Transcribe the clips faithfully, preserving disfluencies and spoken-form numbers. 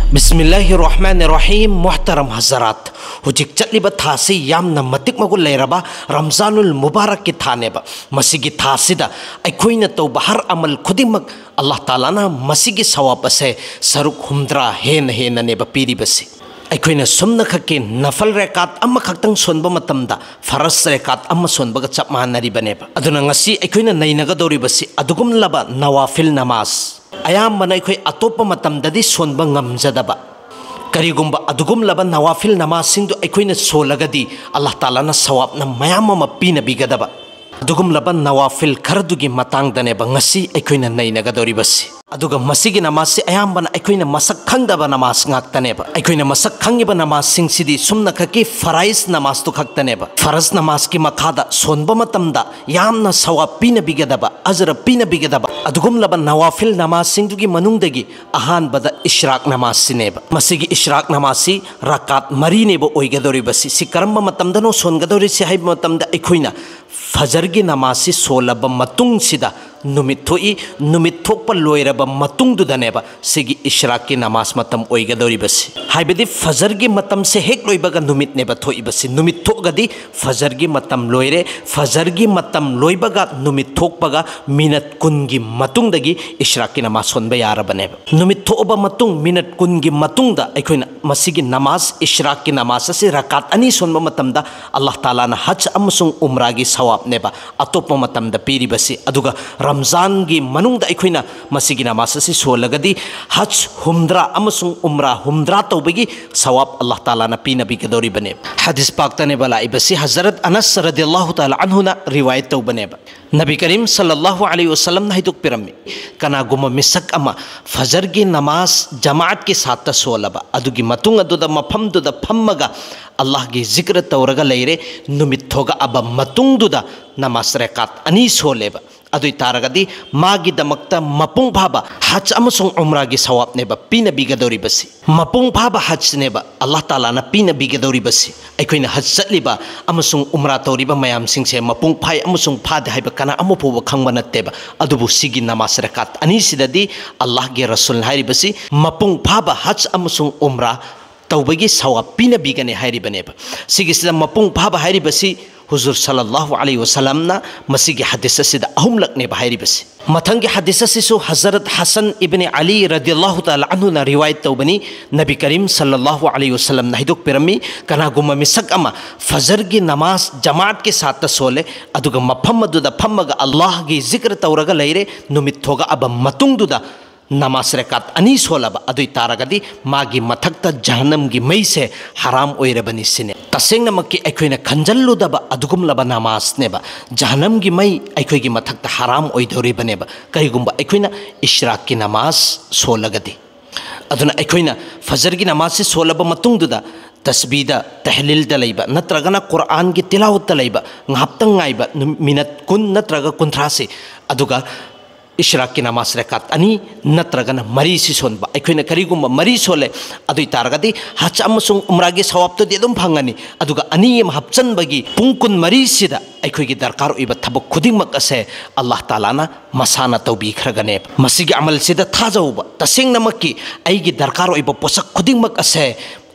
ꯕꯤꯁꯃꯤꯜꯂꯥꯍꯤꯔ ꯔꯍꯃꯥꯅꯤꯔ ꯔꯍꯤꯝ꯫ ꯃꯨꯍꯇꯔꯝ ꯍꯖꯔꯥꯠ, ꯍꯧꯖꯤꯛ ꯆꯠꯂꯤꯕ ꯊꯥꯁꯤ ꯌꯥꯝꯅ ꯃꯇꯤꯛ ꯃꯒꯨꯟ ꯂꯩꯔꯕ ꯔꯝꯖꯥꯅꯨꯜ ꯃꯨꯕꯥꯔꯛꯀꯤ ꯊꯥꯅꯦꯕ꯫ ꯃꯁꯤꯒꯤ ꯊꯥꯁꯤꯗ ꯑꯩꯈꯣꯏꯅ ꯇꯧꯕ ꯍꯔ ꯑꯃꯜ ꯈꯨꯗꯤꯡꯃꯛ ꯑꯜꯂꯥꯍ ꯇꯥꯂꯥꯅ ꯃꯁꯤꯒꯤ ꯁꯋꯥꯕ ꯑꯁꯦ ꯁꯔꯨꯛ ꯍꯨꯝꯗ꯭ꯔꯥ ꯍꯦꯟꯅ ꯍꯦꯟꯅꯅꯦꯕ ꯄꯤꯔꯤꯕꯁꯤ꯫ ꯑꯩꯈꯣꯏꯅ ꯁꯨꯝꯅꯈꯛꯀꯤ ꯅꯐꯜ ꯔꯦꯀꯥꯠ ꯑꯃꯈꯛꯇꯪ ꯁꯣꯟꯕ ꯃꯇꯝꯗ ꯐꯔꯁ ꯔꯦꯀꯥꯠ ꯑꯃ ꯁꯣꯟꯕꯒ ꯆꯞ ꯃꯥꯟꯅꯔꯤꯕꯅꯦꯕ꯫ ꯑꯗꯨꯅ ꯉꯁꯤ ꯑꯩꯈꯣꯏꯅ ꯅꯩꯅꯒꯗꯧꯔꯤꯕꯁꯤ ꯑꯗꯨꯒꯨꯝꯂꯕ ꯅꯋꯥꯐꯤꯜ ꯅꯃꯥꯖ, ꯑꯌꯥꯝꯕꯅ ꯑꯩꯈꯣꯏ ꯑꯇꯣꯞꯄ ꯃꯇꯝꯗꯗꯤ ꯁꯣꯟꯕ ꯉꯝꯖꯗꯕ, ꯀꯔꯤꯒꯨꯝꯕ ꯑꯗꯨꯒꯨꯝꯂꯕ ꯅꯋꯥꯐꯤꯜ ꯅꯃꯥꯖꯁꯤꯡꯗꯨ ꯑꯩꯈꯣꯏꯅ ꯁꯣꯜꯂꯒꯗꯤ ꯑꯜꯂꯥꯍ ꯇꯥꯂꯥꯅ ꯁꯋꯥꯕꯅ ꯃꯌꯥꯝ ꯑꯃ ꯄꯤꯅꯕꯤꯒꯗꯕ, ꯑꯗꯨꯒꯨꯝꯂꯕ ꯅꯋꯥꯐꯤꯜ ꯈꯔꯗꯨꯒꯤ ꯃꯇꯥꯡꯗꯅꯦꯕ ꯉꯁꯤ ꯑꯩꯈꯣꯏꯅ ꯅꯩꯅꯒꯗꯧꯔꯤꯕꯁꯤ꯫ ꯑꯗꯨꯒ ꯃꯁꯤꯒꯤ ꯅꯃꯥꯖꯁꯤ ꯑꯌꯥꯝꯕꯅ ꯑꯩꯈꯣꯏꯅ ꯃꯁꯛ ꯈꯪꯗꯕ ꯅꯃꯥꯖ ꯉꯥꯛꯇꯅꯦꯕ꯫ ꯑꯩꯈꯣꯏꯅ ꯃꯁꯛ ꯈꯪꯉꯤꯕ ꯅꯃꯥꯖꯁꯤꯡꯁꯤꯗꯤ ꯁꯨꯝꯅꯈꯛꯀꯤ ꯐꯔꯥꯏꯖ ꯅꯃꯥꯖꯇꯨ ꯈꯛꯇꯅꯦꯕ꯫ ꯐꯔꯖ ꯅꯃꯥꯖꯀꯤ ꯃꯈꯥꯗ ꯁꯣꯟꯕ ꯃꯇꯝꯗ ꯌꯥꯝꯅ ꯁꯋꯥꯕ ꯄꯤꯅꯕꯤꯒꯗꯕ, ꯑꯖꯔ ꯄꯤꯅꯕꯤꯒꯗꯕ ꯑꯗꯨꯒꯨꯝꯂꯕ ꯅꯋꯥꯐꯤꯜ ꯅꯃꯥꯖꯁꯤꯡꯗꯨꯒꯤ ꯃꯅꯨꯡꯗꯒꯤ ꯑꯍꯥꯟꯕꯗ ꯏꯁ꯭ꯔꯥꯛ ꯅꯃꯥꯖꯁꯤꯅꯦꯕ꯫ ꯃꯁꯤꯒꯤ ꯏꯁ꯭ꯔꯥꯛ ꯅꯃꯥꯖꯁꯤ ꯔꯀꯥꯠ ꯃꯔꯤꯅꯦꯕ ꯑꯣꯏꯒꯗꯧꯔꯤꯕꯁꯤ꯫ ꯁꯤ ꯀꯔꯝꯕ ꯃꯇꯝꯗꯅꯣ ꯁꯣꯟꯒꯗꯧꯔꯤꯁꯤ ꯍꯥꯏꯕ ꯃꯇꯝꯗ, ꯑꯩꯈꯣꯏꯅ ꯐꯖꯔꯒꯤ ꯅꯃꯥꯖꯁꯤ ꯁꯣꯜꯂꯕ ꯃꯇꯨꯡꯁꯤꯗ ꯅꯨꯃꯤꯠ ꯊꯣꯛꯏ꯫ ꯅꯨꯃꯤꯠ ꯊꯣꯛꯄ ꯂꯣꯏꯔꯕ ꯃꯇꯨꯡꯗꯨꯗꯅꯦꯕ ꯁꯤꯒꯤ ꯏꯁ꯭ꯔꯥꯛꯀꯤ ꯅꯃꯥꯖ ꯃꯇꯝ ꯑꯣꯏꯒꯗꯧꯔꯤꯕꯁꯤ꯫ ꯍꯥꯏꯕꯗꯤ ꯐꯖꯔꯒꯤ ꯃꯇꯝꯁꯦ ꯍꯦꯛ ꯂꯣꯏꯕꯒ ꯅꯨꯃꯤꯠꯅꯦꯕ ꯊꯣꯛꯏꯕꯁꯤ꯫ ꯅꯨꯃꯤꯠ ꯊꯣꯛꯑꯒꯗꯤ ꯐꯖꯔꯒꯤ ꯃꯇꯝ ꯂꯣꯏꯔꯦ꯫ ꯐꯖꯔꯒꯤ ꯃꯇꯝ ꯂꯣꯏꯕꯒ ꯅꯨꯃꯤꯠ ꯊꯣꯛꯄꯒ ꯃꯤꯅꯠ ꯀꯨꯟꯒꯤ ꯃꯇꯨꯡꯗꯒꯤ ꯏꯁ꯭ꯔꯥꯛꯀꯤ ꯅꯃꯥꯖ ꯁꯣꯟꯕ ꯌꯥꯔꯕꯅꯦꯕ꯫ ꯅꯨꯃꯤꯠ ꯊꯣꯛꯑꯕ ꯃꯇꯨꯡ ꯃꯤꯅꯠ ꯀꯨꯟꯒꯤ ꯃꯇꯨꯡꯗ ꯑꯩꯈꯣꯏꯅ ꯃꯁꯤꯒꯤ ꯅꯃꯥꯖ, ꯏꯁ꯭ꯔꯥꯛꯀꯤ ꯅꯃꯥꯖ ꯑꯁꯤ ꯔꯀꯥꯠ ꯑꯅꯤ ꯁꯣꯟꯕ ꯃꯇꯝꯗ ꯑꯜꯂꯥꯍ ꯇꯥꯂꯥꯅ ꯍꯖ ꯑꯃꯁꯨꯡ ꯎꯝꯔꯥꯒꯤ ꯁꯋꯥꯕꯅꯦꯕ ꯑꯇꯣꯞꯄ ꯃꯇꯝꯗ ꯄꯤꯔꯤꯕꯁꯤ꯫ ꯑꯗꯨꯒ ꯔꯝꯖꯥꯟꯒꯤ ꯃꯅꯨꯡꯗ ꯑꯩꯈꯣꯏꯅ ꯃꯁꯤꯒꯤ ꯅꯃꯥꯖ ꯑꯁꯤ ꯁꯣꯜꯂꯒꯗꯤ ꯍꯖ ꯍꯨꯝꯗ꯭ꯔꯥ ꯑꯃꯁꯨꯡ ꯎꯝꯔꯥ ꯍꯨꯝꯗ꯭ꯔꯥ ꯇꯧꯕꯒꯤ ꯁꯋꯥꯕ ꯑꯜꯂꯥꯍ ꯇꯥꯂꯥꯅ ꯄꯤꯅꯕꯤꯒꯗꯧꯔꯤꯕꯅꯦꯕ꯫ ꯍꯗꯤꯁ ꯄꯥꯛꯇꯅꯦꯕ ꯂꯥꯛꯏꯕꯁꯤ꯫ ꯍꯖꯔꯠ ꯑꯅꯁ ꯔꯗꯤꯌꯜꯂꯥꯍꯨ ꯇꯥꯂꯥ ꯑꯟꯍꯨꯅ ꯔꯤꯋꯥꯌꯠ ꯇꯧꯕꯅꯦꯕ꯫ ꯅꯕꯤ ꯀꯔꯤꯝ ꯁꯜꯂꯜꯂꯥꯍꯨ ꯑꯂꯩꯍꯤ ꯋꯁꯜꯂꯝꯅ ꯍꯥꯏꯗꯣꯛꯄꯤꯔꯝꯃꯤ, ꯀꯅꯥꯒꯨꯝꯕ ꯃꯤꯁꯛ ꯑꯃ ꯐꯖꯔꯒꯤ ꯅꯃꯥꯖ ꯖꯃꯥꯑꯠꯀꯤ ꯁꯥꯠꯇ ꯁꯣꯜꯂꯕ, ꯑꯗꯨꯒꯤ ꯃꯇꯨꯡ ꯑꯗꯨꯗ ꯃꯐꯝꯗꯨꯗ ꯐꯝꯃꯒ ꯑꯜꯂꯥꯍꯒꯤ ꯖꯤꯀ꯭ꯔ ꯇꯧꯔꯒ ꯂꯩꯔꯦ, ꯅꯨꯃꯤꯠ ꯊꯣꯛꯂꯛꯑꯕ ꯃꯇꯨꯡꯗꯨꯗ ꯅꯃꯥꯖ ꯔꯀꯥꯠ ꯑꯅꯤ ꯁꯣꯜꯂꯦꯕ꯫ ꯑꯗꯨ ꯑꯣꯏ ꯇꯥꯔꯒꯗꯤ ꯃꯥꯒꯤꯗꯃꯛꯇ ꯃꯄꯨꯡ ꯐꯥꯕ ꯍꯖ ꯑꯃꯁꯨꯡ ꯎꯝꯔꯥꯒꯤ ꯁꯋꯥꯕꯅꯦꯕ ꯄꯤꯅꯕꯤꯒꯗꯧꯔꯤꯕꯁꯤ꯫ ꯃꯄꯨꯡ ꯐꯥꯕ ꯍꯖꯅꯦꯕ ꯑꯜꯂꯥꯍ ꯇꯥꯂꯥꯅ ꯄꯤꯅꯕꯤꯒꯗꯧꯔꯤꯕꯁꯤ꯫ ꯑꯩꯈꯣꯏꯅ ꯍꯖ ꯆꯠꯂꯤꯕ ꯑꯃꯁꯨꯡ ꯎꯝꯔꯥ ꯇꯧꯔꯤꯕ ꯃꯌꯥꯝꯁꯤꯡꯁꯦ ꯃꯄꯨꯡ ꯐꯥꯏ ꯑꯃꯁꯨꯡ ꯐꯥꯗꯦ ꯍꯥꯏꯕ ꯀꯅꯥ ꯑꯃ ꯐꯥꯎꯕ ꯈꯪꯕ ꯅꯠꯇꯦꯕ꯫ ꯑꯗꯨꯕꯨ ꯁꯤꯒꯤ ꯅꯃꯥꯖ ꯔꯀꯥꯠ ꯑꯅꯤꯁꯤꯗꯗꯤ ꯑꯜꯂꯥꯍꯒꯤ ꯔꯁꯨꯜ ꯍꯥꯏꯔꯤꯕꯁꯤ ꯃꯄꯨꯡ ꯐꯥꯕ ꯍꯖ ꯑꯃꯁꯨꯡ ꯎꯝꯔꯥ ꯇꯧꯕꯒꯤ ꯁꯋꯥꯕ ꯄꯤꯅꯕꯤꯒꯅꯤ ꯍꯥꯏꯔꯤꯕꯅꯦꯕ꯫ ꯁꯤꯒꯤꯁꯤꯗ ꯃꯄꯨꯡ ꯐꯥꯕ ꯍꯥꯏꯔꯤꯕꯁꯤ ꯍꯨꯖꯨꯔ ꯁꯜꯂꯜꯂꯥꯍꯨ ꯑꯂꯩꯍꯤ ꯋꯁꯜꯂꯝꯅ ꯃꯁꯤꯒꯤ ꯍꯗꯤꯁ ꯑꯁꯤꯗ ꯑꯍꯨꯝꯂꯛꯅꯦꯕ ꯍꯥꯏꯔꯤꯕꯁꯤ꯫ ꯃꯊꯪꯒꯤ ꯍꯗꯤꯁ ꯑꯁꯤꯁꯨ ꯍꯖꯔꯠ ꯍꯁꯟ ꯏꯕꯅꯤ ꯑꯂꯤ ꯔꯗꯤꯌꯜꯂꯥꯍꯨ ꯇꯥꯂꯥ ꯑꯟꯍꯨꯅ ꯔꯤꯋꯥꯌꯠ ꯇꯧꯕꯅꯤ꯫ ꯅꯕꯤ ꯀꯔꯤꯝ ꯁꯜꯂꯜꯂꯥꯍꯨ ꯑꯂꯩꯍꯤ ꯋꯁꯜꯂꯝꯅ ꯍꯥꯏꯗꯣꯛꯄꯤꯔꯝꯃꯤ, ꯀꯅꯥꯒꯨꯝꯕ ꯃꯤꯁꯛ ꯑꯃ ꯐꯖꯔꯒꯤ ꯅꯃꯥꯖ ꯖꯃꯥꯠꯀꯤ ꯁꯥꯠꯇ ꯁꯣꯜꯂꯦ, ꯑꯗꯨꯒ ꯃꯐꯝ ꯑꯗꯨꯗ ꯐꯝꯃꯒ ꯑꯜꯂꯥꯍꯒꯤ ꯖꯤꯀ꯭ꯔ ꯇꯧꯔꯒ ꯂꯩꯔꯦ, ꯅꯨꯃꯤꯠ ꯊꯣꯛꯂꯛꯑꯕ ꯃꯇꯨꯡꯗꯨꯗ ꯅꯃꯥꯖ ꯔꯀꯥꯠ ꯑꯅꯤ ꯁꯣꯜꯂꯕ ꯑꯗꯨ ꯑꯣꯏ ꯇꯥꯔꯒꯗꯤ ꯃꯥꯒꯤ ꯃꯊꯛꯇ ꯖꯍꯟꯅꯝꯒꯤ ꯃꯩꯁꯦ ꯍꯔꯥꯝ ꯑꯣꯏꯔꯕꯅꯤ ꯁꯤꯅꯦ꯫ ꯇꯁꯦꯡꯅꯃꯛꯀꯤ ꯑꯩꯈꯣꯏꯅ ꯈꯟꯖꯜꯂꯨꯗꯕ ꯑꯗꯨꯒꯨꯝꯂꯕ ꯅꯃꯥꯖꯅꯦꯕ꯫ ꯖꯍꯟꯅꯝꯒꯤ ꯃꯩ ꯑꯩꯈꯣꯏꯒꯤ ꯃꯊꯛꯇ ꯍꯔꯥꯝ ꯑꯣꯏꯗꯧꯔꯤꯕꯅꯦꯕ, ꯀꯔꯤꯒꯨꯝꯕ ꯑꯩꯈꯣꯏꯅ ꯏꯁ꯭ꯔꯥꯛꯀꯤ ꯅꯃꯥꯖ ꯁꯣꯜꯂꯒꯗꯤ꯫ ꯑꯗꯨꯅ ꯑꯩꯈꯣꯏꯅ ꯐꯖꯔꯒꯤ ꯅꯃꯥꯖꯁꯤ ꯁꯣꯜꯂꯕ ꯃꯇꯨꯡꯗꯨꯗ ꯇꯁꯕꯤꯗ, ꯇꯍꯂꯤꯜꯗ ꯂꯩꯕ ꯅꯠꯇ꯭ꯔꯒꯅ ꯀꯨꯔꯑꯥꯟꯒꯤ ꯇꯤꯂꯥꯋꯠꯇ ꯂꯩꯕ ꯉꯥꯏꯍꯥꯛꯇꯪ ꯉꯥꯏꯕ, ꯅꯨ-, ꯃꯤꯅꯠ ꯀꯨꯟ ꯅꯠꯇ꯭ꯔꯒ ꯀꯨꯟꯊ꯭ꯔꯥꯁꯤ, ꯑꯗꯨꯒ ꯏꯁ꯭ꯔꯥꯛꯀꯤ ꯅꯃꯥꯖ ꯔꯀꯥꯠ ꯑꯅꯤ ꯅꯠꯇ꯭ꯔꯒꯅ ꯃꯔꯤꯁꯤ ꯁꯣꯟꯕ꯫ ꯑꯩꯈꯣꯏꯅ ꯀꯔꯤꯒꯨꯝꯕ ꯃꯔꯤ ꯁꯣꯜꯂꯦ ꯑꯗꯨ ꯑꯣꯏ ꯇꯥꯔꯒꯗꯤ ꯍꯖ ꯑꯃꯁꯨꯡ ꯎꯝꯔꯥꯒꯤ ꯁꯋꯥꯕꯇꯨꯗꯤ ꯑꯗꯨꯝ ꯐꯪꯒꯅꯤ, ꯑꯗꯨꯒ ꯑꯅꯤ ꯑꯃ ꯍꯥꯞꯆꯟꯕꯒꯤ ꯄꯨꯡ ꯀꯨꯟꯃꯔꯤꯁꯤꯗ ꯑꯩꯈꯣꯏꯒꯤ ꯗꯔꯀꯥꯔ ꯑꯣꯏꯕ ꯊꯕꯛ ꯈꯨꯗꯤꯡꯃꯛ ꯑꯁꯦ ꯑꯜꯂꯥꯍ ꯇꯥꯂꯥꯅ ꯃꯁꯥꯅ ꯇꯧꯕꯤꯈ꯭ꯔꯒꯅꯦꯕ꯫ ꯃꯁꯤꯒꯤ ꯑꯃꯜꯁꯤꯗ ꯊꯥꯖꯧꯕ, ꯇꯁꯦꯡꯅꯃꯛꯀꯤ ꯑꯩꯒꯤ ꯗꯔꯀꯥꯔ ꯑꯣꯏꯕ ꯄꯣꯠꯁꯛ ꯈꯨꯗꯤꯡꯃꯛ ꯑꯁꯦ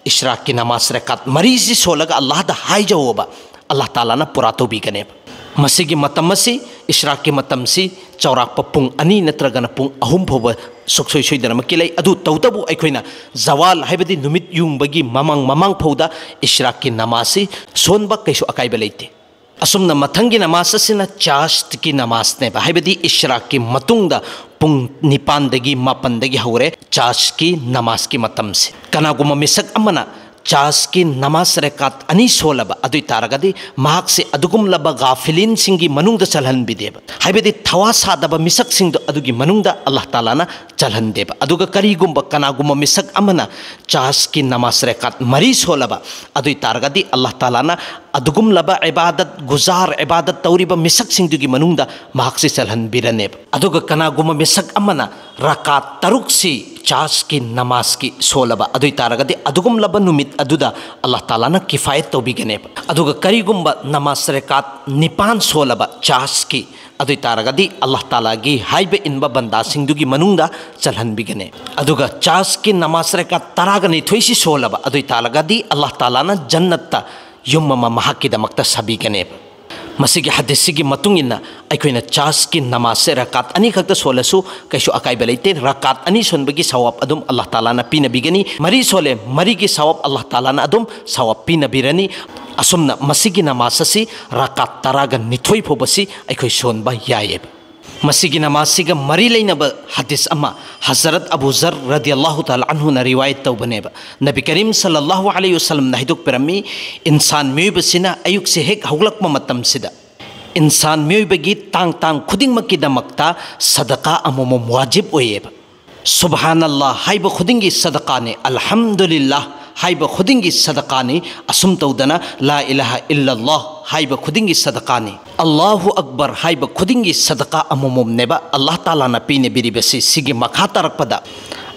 ꯏꯁ꯭ꯔꯥꯛꯀꯤ ꯅꯃꯥꯖ ꯔꯀꯥꯠ ꯃꯔꯤꯁꯤ ꯁꯣꯜꯂꯒ ꯑꯜꯂꯥꯍꯗ ꯍꯥꯏꯖꯧꯕ, ꯑꯜꯂꯥꯍ ꯇꯥꯂꯥꯅ ꯄꯨꯔꯥ ꯇꯧꯕꯤꯒꯅꯦꯕ꯫ ꯃꯁꯤꯒꯤ ꯃꯇꯝ ꯑꯁꯤ, ꯏꯁ꯭ꯔꯥꯛꯀꯤ ꯃꯇꯝꯁꯤ ꯆꯥꯎꯔꯥꯛꯄ ꯄꯨꯡ ꯑꯅꯤ ꯅꯠꯇ꯭ꯔꯒꯅ ꯄꯨꯡ ꯑꯍꯨꯝ ꯐꯥꯎꯕ ꯁꯨꯛꯁꯣꯏ ꯁꯣꯏꯗꯅꯃꯛꯀꯤ ꯂꯩ꯫ ꯑꯗꯨ ꯇꯧꯕꯇꯕꯨ ꯑꯩꯈꯣꯏꯅ ꯖꯋꯥꯜ ꯍꯥꯏꯕꯗꯤ ꯅꯨꯃꯤꯠ ꯌꯨꯡꯕꯒꯤ ꯃꯃꯥꯡ ꯃꯃꯥꯡ ꯐꯥꯎꯗ ꯏꯁ꯭ꯔꯥꯛꯀꯤ ꯅꯃꯥꯖꯁꯤ ꯁꯣꯟꯕ ꯀꯩꯁꯨ ꯑꯀꯥꯏꯕ ꯂꯩꯇꯦ꯫ ꯑꯁꯨꯝꯅ ꯃꯊꯪꯒꯤ ꯅꯃꯥꯖ ꯑꯁꯤꯅ ꯆꯥꯁ꯭ꯠꯀꯤ ꯅꯃꯥꯖꯅꯦꯕ, ꯍꯥꯏꯕꯗꯤ ꯏꯁ꯭ꯔꯥꯛꯀꯤ ꯃꯇꯨꯡꯗ ꯄꯨꯡ ꯅꯤꯄꯥꯟꯗꯒꯤ ꯃꯥꯄꯟꯗꯒꯤ ꯍꯧꯔꯦ ꯆꯥꯁ꯭ꯠꯀꯤ ꯅꯃꯥꯖꯀꯤ ꯃꯇꯝꯁꯦ꯫ ꯀꯅꯥꯒꯨꯝꯕ ꯃꯤꯁꯛ ꯑꯃꯅ ꯆꯥꯔꯖꯀꯤ ꯅꯃꯥꯖ ꯔꯦꯀꯥꯠ ꯑꯅꯤ ꯁꯣꯜꯂꯕ ꯑꯗꯨ ꯑꯣꯏ ꯇꯥꯔꯒꯗꯤ ꯃꯍꯥꯛꯁꯦ ꯑꯗꯨꯒꯨꯝꯂꯕ ꯒꯥꯐꯤꯂꯤꯟꯁꯤꯡꯒꯤ ꯃꯅꯨꯡꯗ ꯆꯜꯍꯟꯕꯤꯗꯦꯕ꯫ ꯍꯥꯏꯕꯗꯤ ꯊꯋꯥ ꯁꯥꯗꯕ ꯃꯤꯁꯛꯁꯤꯡꯗꯣ ꯑꯗꯨꯒꯤ ꯃꯅꯨꯡꯗ ꯑꯜꯂꯥꯍ ꯇꯥꯂꯥꯅ ꯆꯜꯍꯟꯗꯦꯕ꯫ ꯑꯗꯨꯒ ꯀꯔꯤꯒꯨꯝꯕ ꯀꯅꯥꯒꯨꯝꯕ ꯃꯤꯁꯛ ꯑꯃꯅ ꯆꯥꯔꯖꯀꯤ ꯅꯃꯥꯖ ꯔꯦꯀꯥꯠ ꯃꯔꯤ ꯁꯣꯜꯂꯕ ꯑꯗꯨ ꯑꯣꯏ ꯇꯥꯔꯒꯗꯤ ꯑꯜꯂꯥꯍ ꯇꯥꯂꯥꯅ ꯑꯗꯨꯒꯨꯝꯂꯕ ꯏꯕꯥꯗꯠ ꯒꯨꯖꯥꯔ, ꯏꯕꯥꯗꯠ ꯇꯧꯔꯤꯕ ꯃꯤꯁꯛꯁꯤꯡꯗꯨꯒꯤ ꯃꯅꯨꯡꯗ ꯃꯍꯥꯛꯁꯤ ꯆꯜꯍꯟꯕꯤꯔꯅꯦꯕ꯫ ꯑꯗꯨꯒ ꯀꯅꯥꯒꯨꯝꯕ ꯃꯤꯁꯛ ꯑꯃꯅ ꯔꯀꯥꯠ ꯇꯔꯨꯛꯁꯤ ꯆꯥꯔꯖꯀꯤ ꯅꯃꯥꯖꯀꯤ ꯁꯣꯜꯂꯕ ꯑꯗꯨ ꯑꯣꯏ ꯇꯥꯔꯒꯗꯤ ꯑꯗꯨꯒꯨꯝꯂꯕ ꯅꯨꯃꯤꯠ ꯑꯗꯨꯗ ꯑꯜꯂꯥꯍ ꯇꯥꯂꯥꯅ ꯀꯤꯐꯥꯌꯠ ꯇꯧꯕꯤꯒꯅꯦꯕ꯫ ꯑꯗꯨꯒ ꯀꯔꯤꯒꯨꯝꯕ ꯅꯃꯥꯖ ꯔꯦꯀꯥꯠ ꯅꯤꯄꯥꯟ ꯁꯣꯜꯂꯕ ꯆꯥꯔꯖꯀꯤ ꯑꯗꯨ ꯑꯣꯏ ꯇꯥꯔꯒꯗꯤ ꯑꯜꯂꯥꯍ ꯇꯥꯂꯥꯒꯤ ꯍꯥꯏꯕ ꯏꯟꯕ ꯕꯟꯗꯥꯁꯤꯡꯗꯨꯒꯤ ꯃꯅꯨꯡꯗ ꯆꯜꯍꯟꯕꯤꯒꯅꯤ꯫ ꯑꯗꯨꯒ ꯆꯥꯔꯖꯀꯤ ꯅꯃꯥꯖ ꯔꯦꯀꯥꯠ ꯇꯔꯥꯒ ꯅꯤꯊꯣꯏꯁꯤ ꯁꯣꯜꯂꯕ ꯑꯗꯨ ꯑꯣꯏ ꯇꯥꯔꯒꯗꯤ ꯑꯜꯂꯥꯍ ꯇꯥꯂꯥꯅ ꯖꯟꯅꯠꯇ ꯌꯨꯝ ꯑꯃ ꯃꯍꯥꯛꯀꯤꯗꯃꯛꯇ ꯁꯥꯕꯤꯒꯅꯦꯕ꯫ ꯃꯁꯤꯒꯤ ꯍꯗꯤꯁꯁꯤꯒꯤ ꯃꯇꯨꯡ ꯏꯟꯅ ꯑꯩꯈꯣꯏꯅ ꯆꯥꯔꯖꯀꯤ ꯅꯃꯥꯖꯁꯦ ꯔꯀꯥꯠ ꯑꯅꯤꯈꯛꯇ ꯁꯣꯜꯂꯁꯨ ꯀꯩꯁꯨ ꯑꯀꯥꯏꯕ ꯂꯩꯇꯦ꯫ ꯔꯀꯥꯠ ꯑꯅꯤ ꯁꯣꯟꯕꯒꯤ ꯁꯋꯥꯕ ꯑꯗꯨꯝ ꯑꯜꯂꯥꯍ ꯇꯥꯂꯥꯅ ꯄꯤꯅꯕꯤꯒꯅꯤ꯫ ꯃꯔꯤ ꯁꯣꯜꯂꯦ, ꯃꯔꯤꯒꯤ ꯁꯋꯥꯕ ꯑꯜꯂꯥꯍ ꯇꯥꯂꯥꯅ ꯑꯗꯨꯝ ꯁꯋꯥꯕ ꯄꯤꯅꯕꯤꯔꯅꯤ꯫ ꯑꯁꯨꯝꯅ ꯃꯁꯤꯒꯤ ꯅꯃꯥꯖ ꯑꯁꯤ ꯔꯀꯥꯠ ꯇꯔꯥꯒ ꯅꯤꯊꯣꯏ ꯐꯥꯎꯕꯁꯤ ꯑꯩꯈꯣꯏ ꯁꯣꯟꯕ ꯌꯥꯏꯌꯦꯕ꯫ ꯃꯁꯤꯒꯤ ꯅꯃꯥꯖꯁꯤꯒ ꯃꯔꯤ ꯂꯩꯅꯕ ꯍꯗꯤꯁ ꯑꯃ ꯍꯖꯔꯠ ꯑꯕꯨ ꯖꯔ ꯔꯗꯤꯌꯜꯂꯥꯍꯨ ꯇꯥꯂꯥ ꯑꯟꯍꯨꯅ ꯔꯤꯋꯥꯌꯠ ꯇꯧꯕꯅꯦꯕ꯫ ꯅꯕꯤ ꯀꯔꯤꯝ ꯁꯜꯂꯜꯂꯥꯍꯨ ꯑꯂꯩꯍꯤ ꯋꯁꯜꯂꯝꯅ ꯍꯥꯏꯗꯣꯛꯄꯤꯔꯝꯃꯤ, ꯏꯟꯁꯥꯟ ꯃꯤꯑꯣꯏꯕꯁꯤꯅ ꯑꯌꯨꯛꯁꯦ ꯍꯦꯛ ꯍꯧꯒꯠꯂꯛꯄ ꯃꯇꯝꯁꯤꯗ ꯏꯟꯁꯥꯟ ꯃꯤꯑꯣꯏꯕꯒꯤ ꯇꯥꯡ ꯇꯥꯡ ꯈꯨꯗꯤꯡꯃꯛꯀꯤꯗꯃꯛꯇ ꯁꯗꯀꯥ ꯑꯃꯃꯝ ꯋꯥꯖꯤꯕ ꯑꯣꯏꯌꯦꯕ꯫ ꯁꯨꯕꯍꯥꯅꯜꯂꯥꯍ ꯍꯥꯏꯕ ꯈꯨꯗꯤꯡꯒꯤ ꯁꯗꯀꯥꯅꯤ, ꯑꯜꯍꯝꯗꯨꯂꯤꯜꯂꯥꯍ ꯍꯥꯏꯕ ꯈꯨꯗꯤꯡꯒꯤ ꯁꯗꯀꯥꯅꯤ, ꯑꯁꯨꯝ ꯇꯧꯗꯅ ꯂꯥ ꯏꯂꯥꯍ ꯏꯜꯂꯜꯂꯥꯍ ꯍꯥꯏꯕ ꯈꯨꯗꯤꯡꯒꯤ ꯁꯗꯀꯥꯅꯤ, ꯑꯜꯂꯥꯍꯨ ꯑꯛꯕꯔ ꯍꯥꯏꯕ ꯈꯨꯗꯤꯡꯒꯤ ꯁꯗꯀꯥ ꯑꯃꯃꯝꯅꯦꯕ ꯑꯜꯂꯥꯍ ꯇꯥꯂꯥꯅ ꯄꯤꯅꯕꯤꯔꯤꯕꯁꯤ꯫ ꯁꯤꯒꯤ ꯃꯈꯥ ꯇꯥꯔꯛꯄꯗ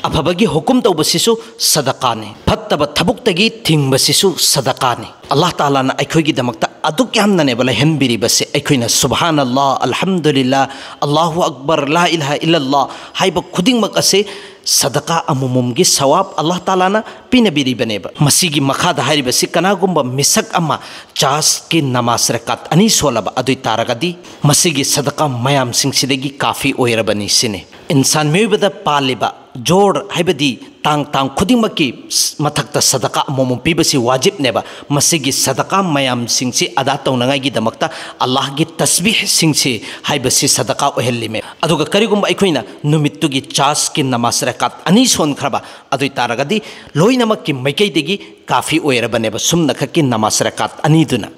ꯑꯐꯕꯒꯤ ꯍꯨꯀꯨꯝ ꯇꯧꯕꯁꯤꯁꯨ ꯁꯗꯀꯥꯅꯤ, ꯐꯠꯇꯕ ꯊꯕꯛꯇꯒꯤ ꯊꯤꯡꯕꯁꯤꯁꯨ ꯁꯗꯀꯥꯅꯤ꯫ ꯑꯜꯂꯥꯍ ꯇꯥꯂꯥꯅ ꯑꯩꯈꯣꯏꯒꯤꯗꯃꯛꯇ ꯑꯗꯨꯛ ꯌꯥꯝꯅꯅꯦꯕ ꯂꯩꯍꯟꯕꯤꯔꯤꯕꯁꯦ꯫ ꯑꯩꯈꯣꯏꯅ ꯁꯨꯕꯍꯥꯅꯜꯂꯥꯍ, ꯑꯜꯍꯝꯗꯨꯂꯤꯜꯂꯥꯍ, ꯑꯜꯂꯥꯍꯨ ꯑꯛꯕꯔ, ꯂꯥ ꯏꯂꯥꯍ ꯏꯜꯂꯜꯂꯥꯍ ꯍꯥꯏꯕ ꯈꯨꯗꯤꯡꯃꯛ ꯑꯁꯦ ꯁꯗꯀꯥ ꯑꯃꯃꯝꯒꯤ ꯁꯋꯥꯕ ꯑꯜꯂꯥꯍ ꯇꯥꯂꯥꯅ ꯄꯤꯅꯕꯤꯔꯤꯕꯅꯦꯕ꯫ ꯃꯁꯤꯒꯤ ꯃꯈꯥꯗ ꯍꯥꯏꯔꯤꯕꯁꯤ ꯀꯅꯥꯒꯨꯝꯕ ꯃꯤꯁꯛ ꯑꯃ ꯆꯥꯔꯖꯀꯤ ꯅꯃꯥꯖ ꯔꯀꯥꯠ ꯑꯅꯤ ꯁꯣꯜꯂꯕ ꯑꯗꯨ ꯑꯣꯏ ꯇꯥꯔꯒꯗꯤ ꯃꯁꯤꯒꯤ ꯁꯗꯀꯥ ꯃꯌꯥꯝꯁꯤꯡꯁꯤꯗꯒꯤ ꯀꯥꯐꯤ ꯑꯣꯏꯔꯕꯅꯤ ꯁꯤꯅꯤ꯫ ꯏꯟꯁꯥꯟ ꯃꯤꯑꯣꯏꯕꯗ ꯄꯥꯜꯂꯤꯕ ꯖꯣꯔ ꯍꯥꯏꯕꯗꯤ ꯇꯥꯡ ꯇꯥꯡ ꯈꯨꯗꯤꯡꯃꯛꯀꯤ ꯃꯊꯛꯇ ꯁꯗꯀꯥ ꯑꯃꯃꯝ ꯄꯤꯕꯁꯤ ꯋꯥꯖꯤꯕꯅꯦꯕ꯫ ꯃꯁꯤꯒꯤ ꯁꯗꯀꯥ ꯃꯌꯥꯝꯁꯤꯡꯁꯤ ꯑꯗꯥ ꯇꯧꯅꯉꯥꯏꯒꯤꯗꯃꯛꯇ ꯑꯜꯂꯥꯍꯒꯤ ꯇꯁꯕꯤꯍꯁꯤꯡꯁꯤ ꯍꯥꯏꯕꯁꯤ ꯁꯗꯀꯥ ꯑꯣꯏꯍꯜꯂꯤꯃꯦ꯫ ꯑꯗꯨꯒ ꯀꯔꯤꯒꯨꯝꯕ ꯑꯩꯈꯣꯏꯅ ꯅꯨꯃꯤꯠꯇꯨꯒꯤ ꯆꯥꯁꯀꯤ ꯅꯃꯥꯖ ꯔꯀꯥꯠ ꯑꯅꯤ ꯁꯣꯟꯈ꯭ꯔꯕ ꯑꯗꯨ ꯑꯣꯏ ꯇꯥꯔꯒꯗꯤ ꯂꯣꯏꯅꯃꯛꯀꯤ ꯃꯥꯏꯀꯩꯗꯒꯤ ꯀꯥꯐꯤ ꯑꯣꯏꯔꯕꯅꯦꯕ ꯁꯨꯝꯅꯈꯛꯀꯤ ꯅꯃꯥꯖ ꯔꯀꯥꯠ ꯑꯅꯤꯗꯨꯅ꯫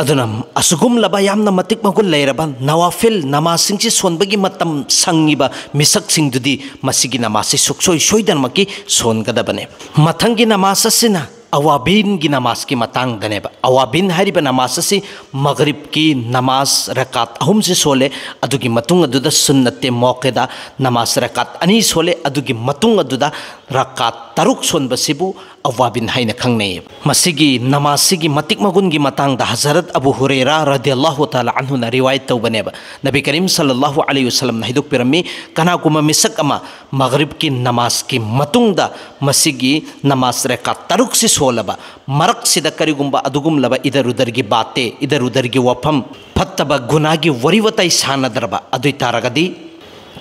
ꯑꯗꯨꯅ ꯑꯁꯤꯒꯨꯝꯂꯕ ꯌꯥꯝꯅ ꯃꯇꯤꯛ ꯃꯒꯨꯟ ꯂꯩꯔꯕ ꯅꯋꯥꯐꯤꯜ ꯅꯃꯥꯖꯁꯤꯡꯁꯤ ꯁꯣꯟꯕꯒꯤ ꯃꯇꯝ ꯁꯪꯉꯤꯕ ꯃꯤꯁꯛꯁꯤꯡꯗꯨꯗꯤ ꯃꯁꯤꯒꯤ ꯅꯃꯥꯖꯁꯤ ꯁꯨꯛꯁꯣꯏ ꯁꯣꯏꯗꯅꯃꯛꯀꯤ ꯁꯣꯟꯒꯗꯕꯅꯦ꯫ ꯃꯊꯪꯒꯤ ꯅꯃꯥꯖ ꯑꯁꯤꯅ ꯑꯋꯥꯕꯤꯟꯒꯤ ꯅꯃꯥꯖꯀꯤ ꯃꯇꯥꯡꯗꯅꯦꯕ꯫ ꯑꯋꯥꯕꯤꯟ ꯍꯥꯏꯔꯤꯕ ꯅꯃꯥꯖ ꯑꯁꯤ ꯃꯒꯔꯤꯕꯀꯤ ꯅꯃꯥꯖ ꯔꯀꯥꯠ ꯑꯍꯨꯝꯁꯤ ꯁꯣꯜꯂꯦ꯫ ꯑꯗꯨꯒꯤ ꯃꯇꯨꯡ ꯑꯗꯨꯗ ꯁꯨꯟꯅꯠꯇꯦ ꯃꯣꯀꯦꯗ ꯅꯃꯥꯖ ꯔꯀꯥꯠ ꯑꯅꯤ ꯁꯣꯜꯂꯦ꯫ ꯑꯗꯨꯒꯤ ꯃꯇꯨꯡ ꯑꯗꯨꯗ ꯔꯀꯥꯠ ꯇꯔꯨꯛ ꯁꯣꯟꯕꯁꯤꯕꯨ ꯑꯋꯥꯕꯤꯟ ꯍꯥꯏꯅ ꯈꯪꯅꯩ꯫ ꯃꯁꯤꯒꯤ ꯅꯃꯥꯖꯁꯤꯒꯤ ꯃꯇꯤꯛ ꯃꯒꯨꯟꯒꯤ ꯃꯇꯥꯡꯗ ꯍꯖꯔꯠ ꯑꯕꯨ ꯍꯨꯔꯦꯔꯥ ꯔꯗꯤꯌꯜꯂꯥꯍꯨ ꯇꯥꯂꯥ ꯑꯟꯍꯨꯅ ꯔꯤꯋꯥꯌꯠ ꯇꯧꯕꯅꯦꯕ꯫ ꯅꯕꯤ ꯀꯔꯤꯝ ꯁꯜꯂꯜꯂꯥꯍꯨ ꯑꯂꯩꯍꯤ ꯋꯁꯜꯂꯝꯅ ꯍꯥꯏꯗꯣꯛꯄꯤꯔꯝꯃꯤ, ꯀꯅꯥꯒꯨꯝꯕ ꯃꯤꯁꯛ ꯑꯃ ꯃꯒꯔꯤꯕꯀꯤ ꯅꯃꯥꯖꯀꯤ ꯃꯇꯨꯡꯗ ꯃꯁꯤꯒꯤ ꯅꯃꯥꯖ ꯔꯀꯥꯠ ꯇꯔꯨꯛꯁꯤ ꯁꯣꯜꯂꯕ ꯃꯔꯛꯁꯤꯗ ꯀꯔꯤꯒꯨꯝꯕ ꯑꯗꯨꯒꯨꯝꯂꯕ ꯏꯗꯔ ꯎꯗꯔꯒꯤ ꯕꯥꯇꯦ, ꯏꯗꯔ ꯎꯗꯔꯒꯤ ꯋꯥꯐꯝ, ꯐꯠꯇꯕ ꯒꯨꯅꯥꯒꯤ ꯋꯥꯔꯤ ꯋꯥꯇꯥꯏ ꯁꯥꯟꯅꯗ꯭ꯔꯕ ꯑꯗꯨ ꯑꯣꯏ ꯇꯥꯔꯒꯗꯤ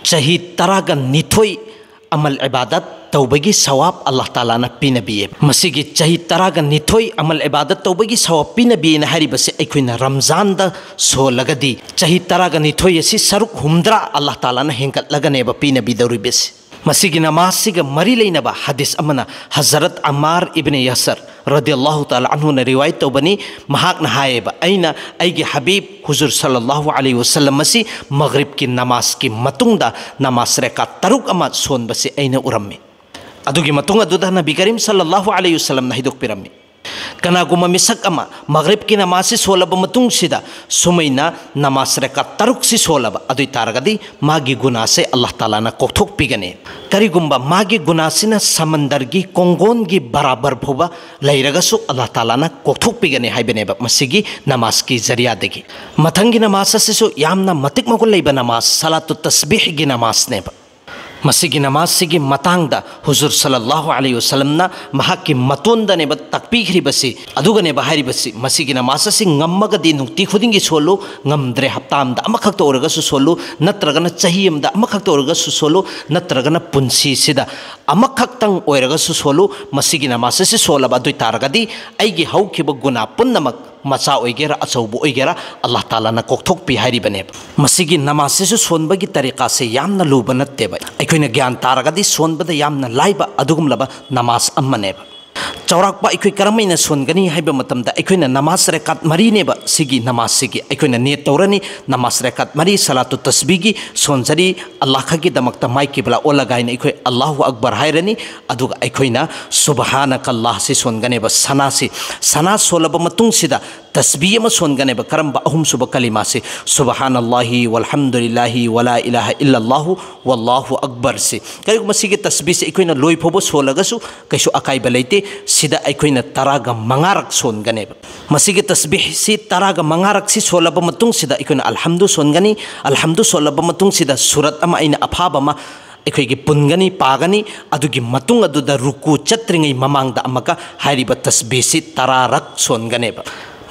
ꯆꯍꯤ ꯇꯔꯥꯒ ꯅꯤꯊꯣꯏ ꯑꯃꯜ ꯏꯕꯥꯗꯠ ꯇꯧꯕꯒꯤ ꯁꯋꯥꯕ ꯑꯜꯂꯥꯍ ꯇꯥꯂꯥꯅ ꯄꯤꯅꯕꯤꯌꯦ꯫ ꯃꯁꯤꯒꯤ ꯆꯍꯤ ꯇꯔꯥꯒ ꯅꯤꯊꯣꯏ ꯑꯃꯜ ꯏꯕꯥꯗꯠ ꯇꯧꯕꯒꯤ ꯁꯋꯥꯕ ꯄꯤꯅꯕꯤꯅ ꯍꯥꯏꯔꯤꯕꯁꯤ ꯑꯩꯈꯣꯏꯅ ꯔꯝꯖꯥꯟꯗ ꯁꯣꯜꯂꯒꯗꯤ ꯆꯍꯤ ꯇꯔꯥꯒ ꯅꯤꯊꯣꯏ ꯑꯁꯤ ꯁꯔꯨꯛ ꯍꯨꯝꯗ꯭ꯔꯥ ꯑꯜꯂꯥꯍ ꯇꯥꯂꯥꯅ ꯍꯦꯟꯒꯠꯂꯒꯅꯦꯕ ꯄꯤꯅꯕꯤꯗꯧꯔꯤꯕꯁꯤ꯫ ꯃꯁꯤꯒꯤ ꯅꯃꯥꯖꯁꯤꯒ ꯃꯔꯤ ꯂꯩꯅꯕ ꯍꯗꯤꯁ ꯑꯃꯅ ꯍꯖꯔꯠ ꯑꯝꯃꯥꯔ ꯏꯕꯅ ꯌꯥꯁꯔ ꯔꯗꯤꯌꯜꯂꯥꯍꯨ ꯇꯥꯂꯥ ꯑꯟꯍꯨꯅ ꯔꯤꯋꯥꯌꯠ ꯇꯧꯕꯅꯤ꯫ ꯃꯍꯥꯛꯅ ꯍꯥꯏꯌꯦꯕ, ꯑꯩꯅ ꯑꯩꯒꯤ ꯍꯕꯤꯕ ꯍꯨꯖꯨꯔ ꯁꯜꯂꯜꯂꯥꯍꯨ ꯑꯂꯩꯍꯤ ꯋꯁꯜꯂꯝ ꯑꯁꯤ ꯃꯒꯔꯤꯕꯀꯤ ꯅꯃꯥꯖꯀꯤ ꯃꯇꯨꯡꯗ ꯅꯃꯥꯖ ꯔꯀꯥꯠ ꯇꯔꯨꯛ ꯑꯃ ꯁꯣꯟꯕꯁꯤ ꯑꯩꯅ ꯎꯔꯝꯃꯤ꯫ ꯑꯗꯨꯒꯤ ꯃꯇꯨꯡ ꯑꯗꯨꯗ ꯅꯕꯤ ꯀꯔꯤꯝ ꯁꯜꯂꯜꯂꯥꯍꯨ ꯑꯂꯩꯍꯤ ꯋꯁꯜꯂꯝꯅ ꯍꯥꯏꯗꯣꯛꯄꯤꯔꯝꯃꯤ, ꯀꯅꯥꯒꯨꯝꯕ ꯃꯤꯁꯛ ꯑꯃ ꯃꯒꯔꯤꯕꯀꯤ ꯅꯃꯥꯖꯁꯤ ꯁꯣꯜꯂꯕ ꯃꯇꯨꯡꯁꯤꯗ ꯁꯨꯃꯩꯅ ꯅꯃꯥꯖ ꯔꯀꯥꯠ ꯇꯔꯨꯛꯁꯤ ꯁꯣꯜꯂꯕ ꯑꯗꯨ ꯑꯣꯏ ꯇꯥꯔꯒꯗꯤ ꯃꯥꯒꯤ ꯒꯨꯅꯥꯁꯦ ꯑꯜꯂꯥꯍ ꯇꯥꯂꯥꯅ ꯀꯣꯛꯊꯣꯛꯄꯤꯒꯅꯤ꯫ ꯀꯔꯤꯒꯨꯝꯕ ꯃꯥꯒꯤ ꯒꯨꯅꯥꯁꯤꯅ ꯁꯃꯟꯗꯔꯒꯤ ꯀꯣꯡꯒꯣꯟꯒꯤ ꯕꯔꯥꯕꯔ ꯐꯥꯎꯕ ꯂꯩꯔꯒꯁꯨ ꯑꯜꯂꯥꯍ ꯇꯥꯂꯥꯅ ꯀꯣꯛꯊꯣꯛꯄꯤꯒꯅꯤ ꯍꯥꯏꯕꯅꯦꯕ ꯃꯁꯤꯒꯤ ꯅꯃꯥꯖꯀꯤ ꯖꯔꯤꯌꯥꯗꯒꯤ꯫ ꯃꯊꯪꯒꯤ ꯅꯃꯥꯖ ꯑꯁꯤꯁꯨ ꯌꯥꯝꯅ ꯃꯇꯤꯛ ꯃꯒꯨꯟ ꯂꯩꯕ ꯅꯃꯥꯖ, ꯁꯂꯥꯇꯨ ꯇꯁꯕꯤꯍꯒꯤ ꯅꯃꯥꯖꯅꯦꯕ꯫ ꯃꯁꯤꯒꯤ ꯅꯃꯥꯖꯁꯤꯒꯤ ꯃꯇꯥꯡꯗ ꯍꯨꯖꯨꯔ ꯁꯜꯂꯜꯂꯥꯍꯨ ꯑꯂꯩꯍꯤ ꯋꯁꯜꯂꯝꯅ ꯃꯍꯥꯛꯀꯤ ꯃꯇꯣꯟꯗꯅꯦꯕ ꯇꯥꯛꯄꯤꯈ꯭ꯔꯤꯕꯁꯤ꯫ ꯑꯗꯨꯒꯅꯦꯕ ꯍꯥꯏꯔꯤꯕꯁꯤ, ꯃꯁꯤꯒꯤ ꯅꯃꯥꯖ ꯑꯁꯤ ꯉꯝꯃꯒꯗꯤ ꯅꯨꯡꯇꯤ ꯈꯨꯗꯤꯡꯒꯤ ꯁꯣꯜꯂꯨ, ꯉꯝꯗ꯭ꯔꯦ ꯍꯞꯇꯥ ꯑꯃꯗ ꯑꯃꯈꯛꯇ ꯑꯣꯏꯔꯒꯁꯨ ꯁꯣꯜꯂꯨ, ꯅꯠꯇ꯭ꯔꯒꯅ ꯆꯍꯤ ꯑꯃꯗ ꯑꯃꯈꯛꯇ ꯑꯣꯏꯔꯒꯁꯨ ꯁꯣꯜꯂꯨ, ꯅꯠꯇ꯭ꯔꯒꯅ ꯄꯨꯟꯁꯤꯁꯤꯗ ꯑꯃꯈꯛꯇꯪ ꯑꯣꯏꯔꯒꯁꯨ ꯁꯣꯜꯂꯨ꯫ ꯃꯁꯤꯒꯤ ꯅꯃꯥꯖ ꯑꯁꯤ ꯁꯣꯜꯂꯕ ꯑꯗꯨ ꯑꯣꯏ ꯇꯥꯔꯒꯗꯤ ꯑꯩꯒꯤ ꯍꯧꯈꯤꯕ ꯒꯨꯅꯥ ꯄꯨꯝꯅꯃꯛ, ꯃꯆꯥ ꯑꯣꯏꯒꯦꯔꯥ ꯑꯆꯧꯕ ꯑꯣꯏꯒꯦꯔꯥ, ꯑꯜꯂꯥꯍ ꯇꯥꯂꯥꯅ ꯀꯣꯛꯊꯣꯛꯄꯤ ꯍꯥꯏꯔꯤꯕꯅꯦꯕ꯫ ꯃꯁꯤꯒꯤ ꯅꯃꯥꯖꯁꯤꯁꯨ ꯁꯣꯟꯕꯒꯤ ꯇꯔꯤꯀꯥꯁꯦ ꯌꯥꯝꯅ ꯂꯨꯕ ꯅꯠꯇꯦꯕ꯫ ꯑꯩꯈꯣꯏꯅ ꯒ꯭ꯌꯥꯟ ꯇꯥꯔꯒꯗꯤ ꯁꯣꯟꯕꯗ ꯌꯥꯝꯅ ꯂꯥꯏꯕ ꯑꯗꯨꯒꯨꯝꯂꯕ ꯅꯃꯥꯖ ꯑꯃꯅꯦꯕ꯫ ꯆꯥꯎꯔꯥꯛꯄ ꯑꯩꯈꯣꯏ ꯀꯔꯝꯍꯥꯏꯅ ꯁꯣꯟꯒꯅꯤ ꯍꯥꯏꯕ ꯃꯇꯝꯗ, ꯑꯩꯈꯣꯏꯅ ꯅꯃꯥꯖ ꯔꯦꯀꯥꯠ ꯃꯔꯤꯅꯦꯕ ꯁꯤꯒꯤ ꯅꯃꯥꯖꯁꯤꯒꯤ ꯑꯩꯈꯣꯏꯅ ꯅꯤꯌꯠ ꯇꯧꯔꯅꯤ꯫ ꯅꯃꯥꯖ ꯔꯦꯀꯥꯠ ꯃꯔꯤ ꯁꯂꯥꯇꯨ ꯇꯁꯕꯤꯒꯤ ꯁꯣꯟꯖꯔꯤ, ꯑꯜꯂꯥꯍ ꯈꯛꯀꯤꯗꯃꯛꯇ ꯃꯥꯏ ꯀꯤꯕꯂꯥ ꯑꯣꯜꯂꯒ ꯍꯥꯏꯅ ꯑꯩꯈꯣꯏ ꯑꯜꯂꯥꯍꯨ ꯑꯛꯕꯔ ꯍꯥꯏꯔꯅꯤ꯫ ꯑꯗꯨꯒ ꯑꯩꯈꯣꯏꯅ ꯁꯨꯕꯍꯥꯅꯀ ꯑꯜꯂꯥꯍ ꯁꯤ ꯁꯣꯟꯒꯅꯦꯕ, ꯁꯅꯥꯁꯤ꯫ ꯁꯅꯥ ꯁꯣꯜꯂꯕ ꯃꯇꯨꯡꯁꯤꯗ ꯇꯁꯕꯤ ꯑꯃ ꯁꯣꯟꯒꯅꯦꯕ꯫ ꯀꯔꯝꯕ? ꯑꯍꯨꯝꯁꯨꯕ ꯀꯂꯤꯃꯥꯁꯤ, ꯁꯨꯕꯍꯥꯅꯜꯂꯥꯍꯤ ꯋꯜꯍꯝꯗꯨꯂꯤꯜꯂꯥꯍꯤ ꯋꯂꯥ ꯏꯂꯥꯍ ꯏꯜꯂꯜꯂꯥꯍꯨ ꯋꯜꯂꯥꯍꯨ ꯑꯛꯕꯔꯁꯤ꯫ ꯀꯔꯤꯒꯨꯝꯕ ꯁꯤꯒꯤ ꯇꯁꯕꯤꯁꯤ ꯑꯩꯈꯣꯏꯅ ꯂꯣꯏ ꯐꯥꯎꯕ ꯁꯣꯜꯂꯒꯁꯨ ꯀꯩꯁꯨ ꯑꯀꯥꯏꯕ ꯂꯩꯇꯦ꯫ ꯁꯤꯗ ꯑꯩꯈꯣꯏꯅ ꯇꯔꯥꯒ ꯃꯉꯥꯔꯛ ꯁꯣꯟꯒꯅꯦꯕ꯫ ꯃꯁꯤꯒꯤ ꯇꯁꯕꯤꯍꯁꯤ ꯇꯔꯥꯒ ꯃꯉꯥꯔꯛꯁꯤ ꯁꯣꯜꯂꯕ ꯃꯇꯨꯡꯁꯤꯗ ꯑꯩꯈꯣꯏꯅ ꯑꯜꯍꯝꯗꯨ ꯁꯣꯟꯒꯅꯤ꯫ ꯑꯜꯍꯝꯗꯨ ꯁꯣꯜꯂꯕ ꯃꯇꯨꯡꯁꯤꯗ ꯁꯨꯔꯠ ꯑꯃ ꯑꯩꯅ ꯑꯐꯥꯕ ꯑꯃ ꯑꯩꯈꯣꯏꯒꯤ ꯄꯨꯟꯒꯅꯤ, ꯄꯥꯒꯅꯤ꯫ ꯑꯗꯨꯒꯤ ꯃꯇꯨꯡ ꯑꯗꯨꯗ ꯔꯨꯀꯨ ꯆꯠꯇ꯭ꯔꯤꯉꯩ ꯃꯃꯥꯡꯗ ꯑꯃꯨꯛꯀ ꯍꯥꯏꯔꯤꯕ ꯇꯁꯕꯤꯍꯁꯤ ꯇꯔꯥꯔꯛ ꯁꯣꯟꯒꯅꯦꯕ꯫